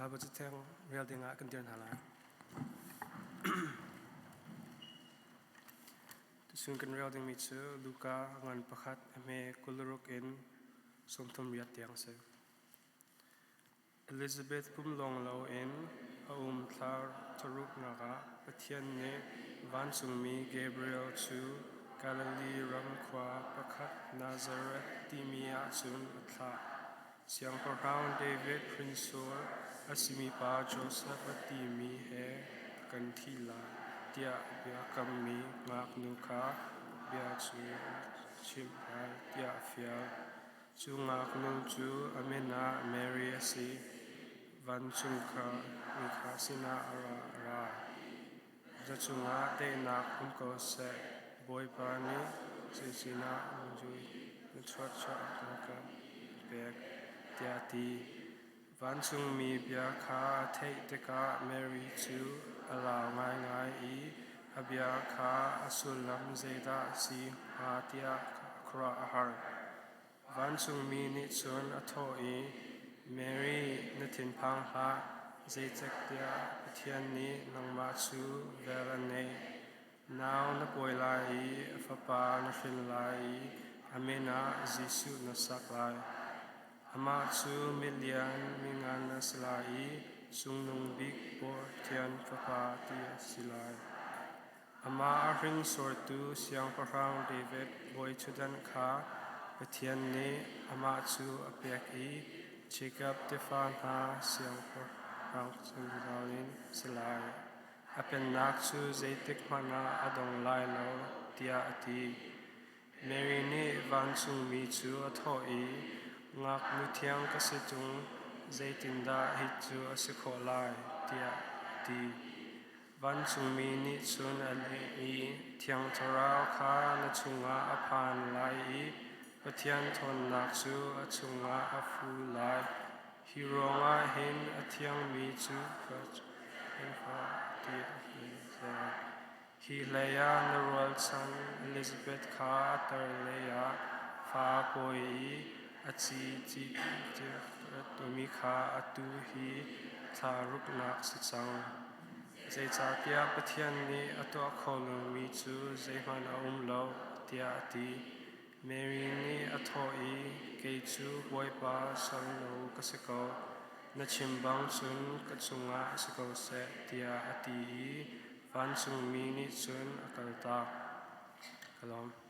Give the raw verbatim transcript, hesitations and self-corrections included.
Bible catheng rel dingah kan dir hna lai. Tuchun kan rel dingmi cu Luka a ngan pakhat, a hme kul le ruk in sawmthum riat tiang a si. Elizabeth pumlawng lo in a um thla thla ruknak ah Pathian nih vancungmi Gabriel cu Galilee ram khua pakhat Nazareth timi ah cun a thlah. Siangpahrang David hrinsor a simipa Joseph a timi he kan thih lai, tiah biakammi ngaknu kha bia cu chimh lai, tiah a fial. Cu ngaknu cu a min ah Mary a si. Vancung kha mi kha sinah a ra, a ra. Na cungah daihnak um ko seh, Bawipa nih cun sinah na zui, na chuahchuah na ka pek, tiah a ti. Vancungmi bia kha a theih tikah Mary cu a lau ngaingai i a bia kha a sullam zeidah a si hnga tiah a khuaruah a har. Vancungmi nih cun a thawh i, Mary, na thinphang hlah, zeicahtiah Pathian nih nangmah cu vel a neih. Nau na pawi lai i a fapa na hrin lai i a min ah Jesuh na sak lai. Amah cu milian mingan a si lai i, Cungnung Bik Pathian Fapa ti a si lai. Amah a hringsortu Siangpahrang David bawi thudanh kha Pathian nih amah cu a pek i, Jacob tefa hna siangpahrang cungzal in a si lai. A pennak cu zeitik hmanh ah a dong lai lo, tiah a ti. Mary nih vancungmi cu a thawh i, Ngaknu thiang ka si tung, zeitindah hi cu a si khawh lai? Tiah a ti. Vancungmi nih cun a leh i, Thiang Thlarau kha na chungah a phan lai i Pathian ṭhawnnak cu a chungah a fu lai. Hi ruangah hin a thiangmi cu Pathian fa tiah a si. Hi hlei ah na rualchan Elizabeth kha a tar lei ah fa a pawi i a ci, ci, ci, timi kha atu hi thla ruknak si cang. Zeicahtiah Pathian nih a tuah kho lomi cu zeihmanh a um lo, tiah a ti. Mary nih a thawh i, Kei cu Bawipa salnu ka si ko, na chim bang cun ka cungah si ko seh, tiah a ti i vancungmi nih cun a kaltak. Ka lawm.